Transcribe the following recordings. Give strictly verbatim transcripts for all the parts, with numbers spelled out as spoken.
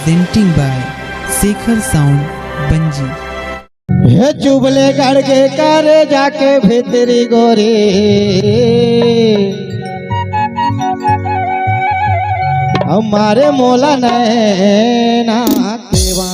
Presenting by Shekhar Sound Banji। हे चुबले गढ़ के करे जाके भीतरी गोरी, हमारे मोला नैना केवा।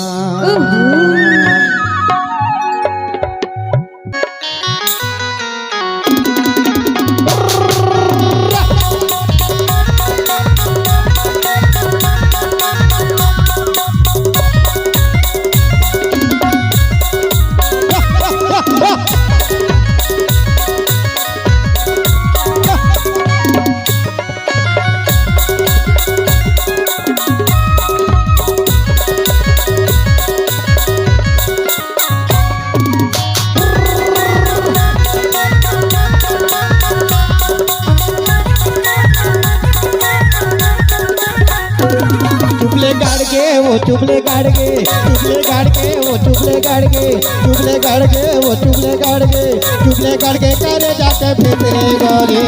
चुबले गढ़ के वो चुबले गढ़ के, चुबले गढ़ के वो चुबले गढ़ के, चुबले गढ़ के वो चुबले गढ़ के, चुबले गढ़ के करे जाके भीतरी गोरी,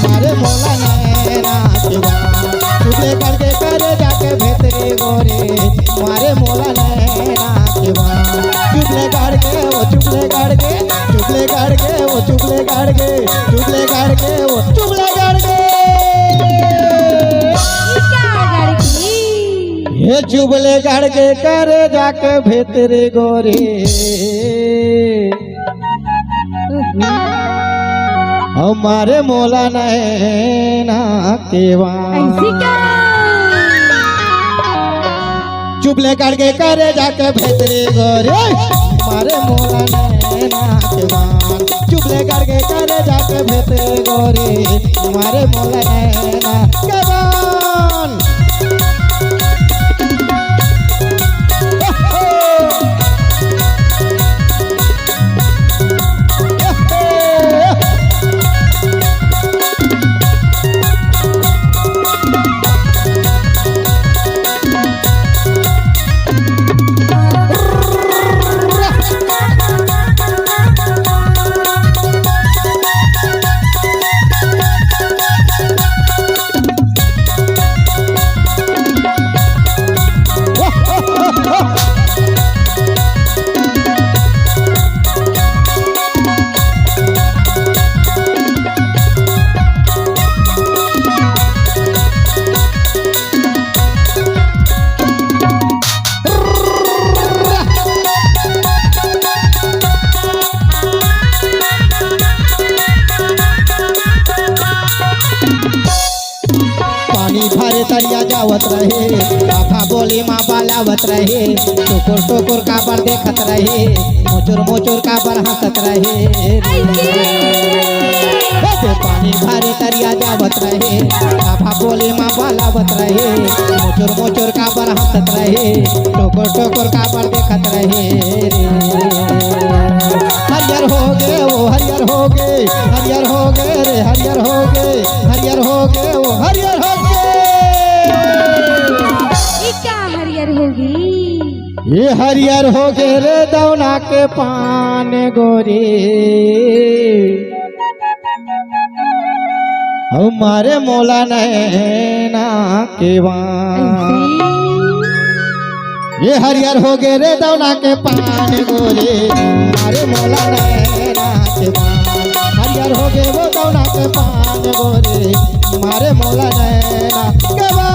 मारे मोला नैना केवा। चुबले गढ़ के करे जाके भीतरी गोरी, मारे मोला नैना केवा। चुबले गढ़ के वो चुबले गढ़ के, चुबले गढ़ के वो चुबले गढ़ के, चुबले गढ़ के वो चुबले गढ़ के। हे चुबले गढ़ के करे जाके भीतरी गोरी, हमारे मोला नैना केवा। ऐसी क्या? चुबले गढ़ के करे जाके भीतरी गोरी, मारे मोला नैना केवा। चुबले गढ़ के करे जाके भीतरी गोरी, मारे मोला नैना केवा। पानी भरे तरिया जावत रहे, आफा बोली माँ बलावत रहे, टुकुर टुकुर काबर देखत रहे, मुचुर मुचुर काबर हंसत रहे। हे दे पानी भरे तरिया जावत रहे, आफा बोली माँ बलावत रहे, मुचुर मुचुर काबर हंसत रहे, टुकुर टुकुर काबर देखत रहे रे। हरियर हो गे वो हरियर हो गे, हरियर हो गे रे, हरियर हो गे, हरियर हो गे वो हरियर हो गे। ई का हरियर होगे? ये हरियर हो गे रे दौना के पान गोरी, हमारे मोला नैना केवा। ये हरियर हो गे रे दौना के पान गोरी, मारे मोला नैना केवा। हरियर हो गे वो दौना के पान गोरी, मारे मोला नैना केवा।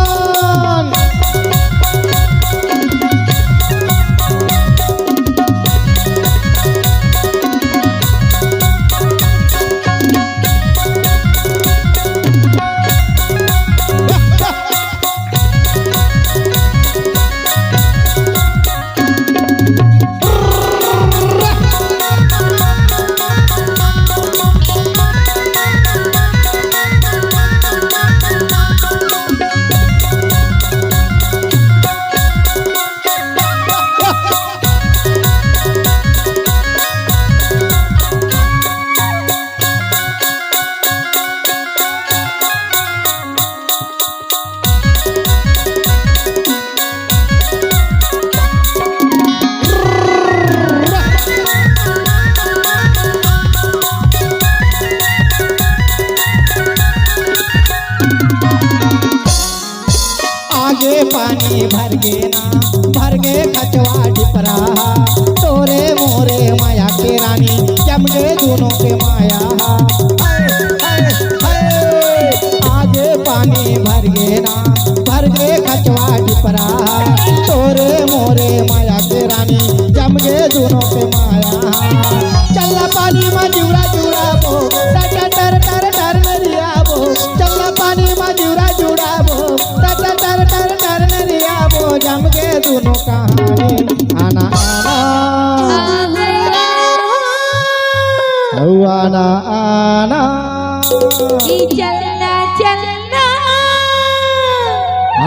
आगे पानी भर गे ना, ए खचवा डिपरा हा, तोरे मोरे माया के रानी, जम गे दूनों के माया हा। हाय, हाय, हाय। आज पानी भर गे ना, भर गे खचवा डिपरा हा, तोरे मोरे माया के रानी, जम गे दूनों के माया हा। चल्ला पानी मा जुड़ा जुड़ा बो, टर टर टर टर टर नरिया बो, चल्ला पानी मा जुड़ा जुड़ा बो, टर टर टर टर टर नरिया बो, जम गे दूनों कहानी। आना आना, अउ आना आना। ई चलना चलना।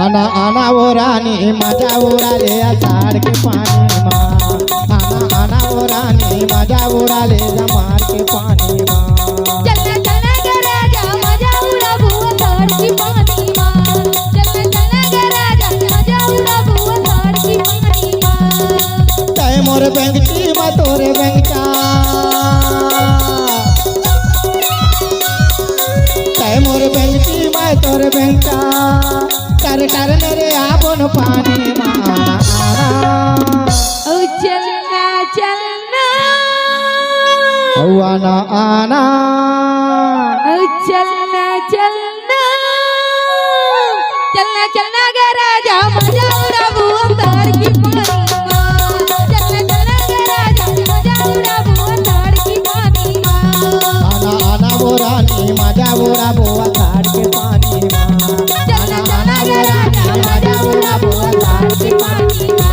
आना आना वो रानी, मजा उड़ा ले आषाढ़ के पानी मा। आना आना वो रानी, मजा उड़ा ले जमार के पानी मा। चलना चलना गे राजा, मजा उड़ाबो आषाढ़ के पानी मा। चलना चलना गे राजा, मजा उड़ाबो आषाढ़ के पानी मा। तय मोर बेंगटी मा तोरे बेंगटा, तय मोर बेंगटी मा तोरे बेंगटा, टर टर नरिया बो न पानी मा। आना आना। ओ चलना चलना। ओ आना आना। ओ चलना चलना। चलना चलना गे राजा, मजा उड़ाबो आषाढ़ के पानी मा। चलना चलना गे राजा, मजा उड़ाबो आषाढ़ के पानी मा। आना आना वो रानी, मजा उड़ाबो आषाढ़ के पानी मा। चलना चलना गे राजा, मजा उड़ाबो आषाढ़ के पानी मा।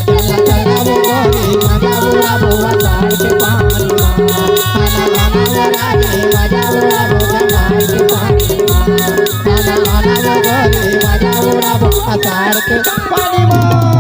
चलना चलना वो रानी, मजा उड़ाबो आषाढ़ के पानी मा। आना आना वो रानी, मजा उड़ाबो आषाढ़ के पानी मा। आना आना वो रानी, मजा उड़ाबो आषाढ़ के पानी मा।